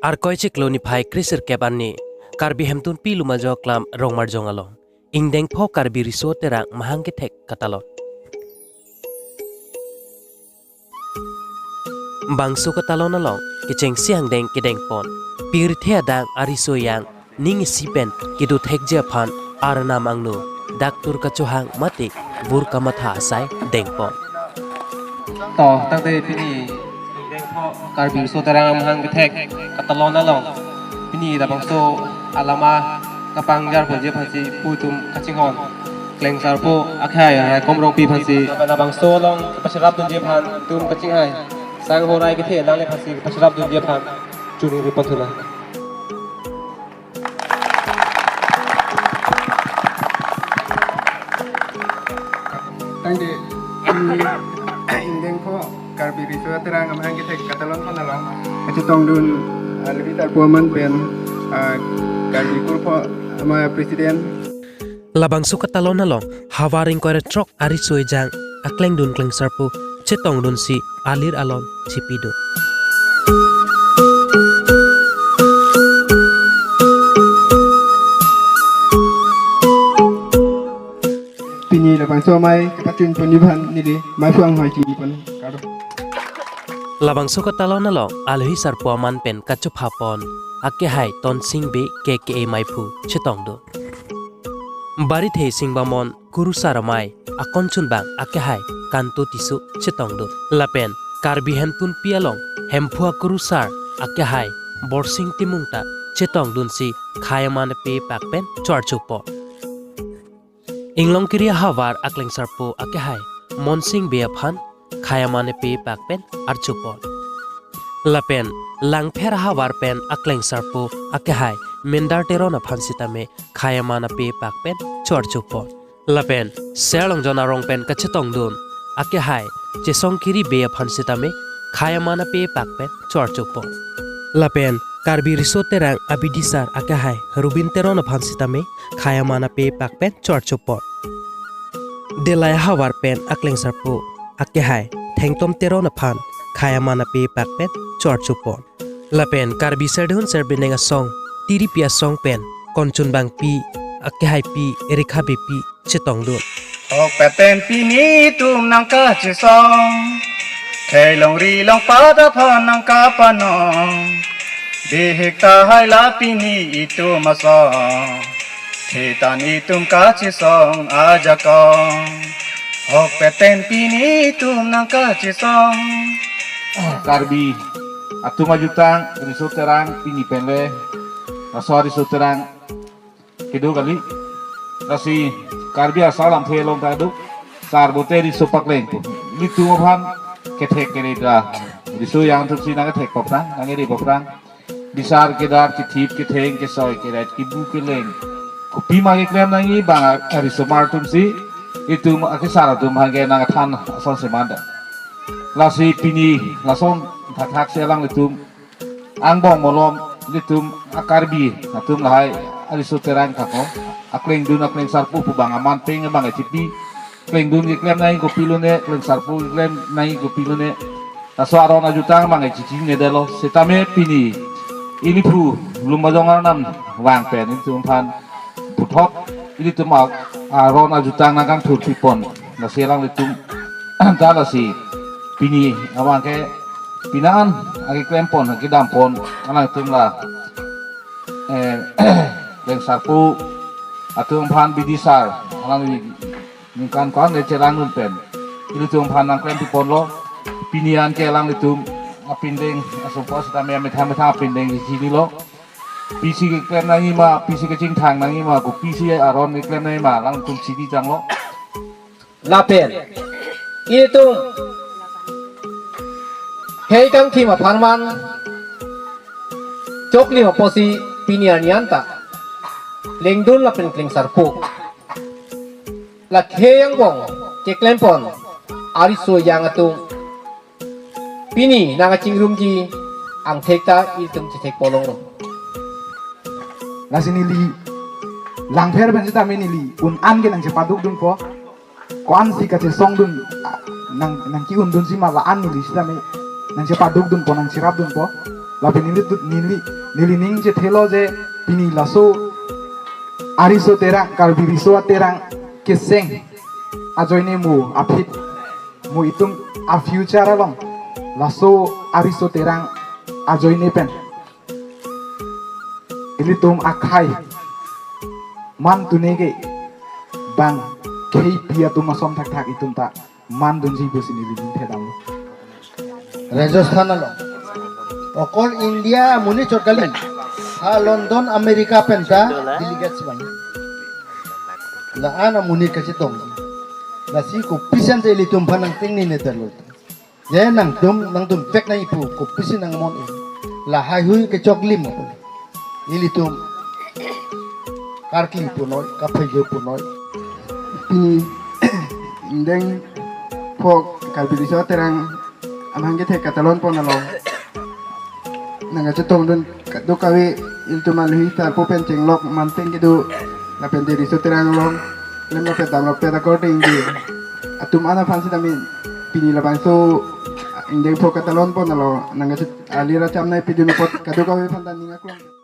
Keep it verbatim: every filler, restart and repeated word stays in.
Arkoi chiklo niphai kresirkep arni, Karbi Hemtunpi Lumajong Aklam Rongmarjong along ingdeng pho Karbi Riso Terang Mahang Kethek katalon. Bangso katalon along kechengsi angdeng kedengpon, pirthe adang ariso yang ning isi pen kedo thekji aphan Arnam angno, dak tur kachohang mate bur kamatha asai dengpon. To, tangte pini Karbi Riso Terang Mahang Kethek katalon along pini labangso alama kapangjar ponji aphansi pu atum kachinghon, Klengsarpo akhai Raikom Rongpi aphansi labangso along kepachirap dunji aphan itum kachinghai sang horai kethe alangle aphansi kepachirap dunji aphan chuningri pon thulang. Tangte, mm, ingdeng pho Karbi Riso Terang Mahang Kethek katalon pon along kachetongdun, ah, Levi Tarpuaman pen, ah, Karbi Kurpho ama president. Labangso katalon along havar ingkoi ra throk ariso ejang aklengdun Klengsarpo chetongdunsi alir alon chepidun. Pini labangso amei kepachun ponji aphan neli meiphu anghoi chini pon kardom. Labangso katalon along alohi sarpo aman pen kachopha pon akehai Tonsing Bey K K A meiphu chetongdun. Barithe Singbamon Kurusar amei akonchunbang akehai Kanto Tisso chetongdun. Lapen Karbi Hemtunpi along Hemphu akurusar akehai Borsing Timung ta chetongdunsi khei aman ape pak pen cho-archo pon. Inglongkiri ahavar aklengsarpo akehai Monsing Bey aphan khei aman ape pak pen archo pon. Lapen Langpher ahavar pen aklengsarpo akehai Mendar Teron aphan sitame khei aman ape pak pen cho-archo pon. Lapen Serlongjon arong pen kachetongdun akehai Chesongkiri Bey aphan sitame khei aman ape pak pen cho-archo pon. Lapen Karbi Riso Terang abidisar akehai Rubin Teron aphan sitame khei aman ape pak pen cho-archo pon. Delai ahavar pen aklengsarpo akehai Thengtom Teron aphan khei aman ape pak pen cho-archo pon. Lapen Karbi Serdihun Serbineng asong Tiripi asong pen konchunbangpi akehai Pi Rekha Beypi chetongdun. Hok peten pini itum nangkachesong, khei longri longpat aphan nangkapanong, bihek tahai la pini itum asong, thitan itum kachesong ajakong. Hok peten pini itum nangkachesong. Karbi atum ajutang Riso Terang pini pen le laso Riso Terang kedo kali. Lasi Karbi asal lamthe along ta do. Sar bote riso pakleng pu. Ilitum aphan kethek kere da. Riso yang atum si nangkethek paprang, nangkere paprang. Bisar kedar, kethip ketheng, kesoi keret, kebu keleng. Kopima keklem nangji bang a-, arisomar atum si, itum akesar atum aphan ke nangkethan ason semanda. Lasi pini lason thakthak si alanglitum angbong malom ilitum a-Karbi atum lahai ariso terang thakthak aklengdun aklengsarpo pu bang aman peng bang achipi. Klengdun keklem nangji kopilone, klengsarpo keklem nangji kopilone. Laso aron ajutang bang achichine detlo. Setame pini ili phu Lumbajong Arnam vang pen ilitum aphan puthot ilitum a-, aron ajutang nangkangthurpi pon. Lasi alanglitum ta lasi pini abang ke pinan akeklem pon, akedam pon alanglitum la, eh, klengsarpo atum aphan bidisar alangli ningkan ko-an le chelang dun pen ilitum aphan nangklempi ponlo. Pini an ke alanglitum apindeng asongpo sitame amethang methang apindeng chinilo. Pisi keklem nangji ma, pisi kachingthang nangji ma, kopisi aron keklem nangji ma, alangtum chini tanglo. Lapen ilitum khei kangthim apharman choklim apotsi pini arni an ta klengdun lapen klengsarpo, la khei angbong keklem pon ariso ejang atum pini nangkachingrumji angthek ta ilitum chethek polonglo. Lasi neli Langpher pen sitame neli un an ke nangchepaduk dunpo. Ko-ansi kachesong dun, ah, nang, nangke-un dunsi ma la-an neli sitame nangchepaduk dunpo, nangcherap dunpo. Lapen neli tu, neli, neli ning chethelo je pini laso ariso terang, Karbi riso aterang keseng ajoine mo aphi, mo itum a future along laso ariso terang ajoine pen ilitum akhei man tune ke bang kheipi atum ason thakthak itum ta man dunji pusi neli ning thedam. Rajasthan along, okol India amonit chot kali, ha London, America pen ta delegates bang. La-an amonit kachetong. Lasi kopisi ante ilitum aphan nangtengne ne talo. Je nangtum, nangtum vek nangji pu, kopisi nangmon-e. La haihui kechoklim ilitum karkli punoi, kaphejo punoi. Pini ingdeng phok Karbi riso aterang amahang kethek katalon pon along nangkachetongdun kadokave ilitum aluhi tarpo pen chenglok manpeng kedo lapen dei riso terang along lem lapen dam lapen according di atum an aphan sitame pini labangso ingdeng phok katalon pon along nangkachet alira cham nai pidun apot kadokave aphan ta ning aklong.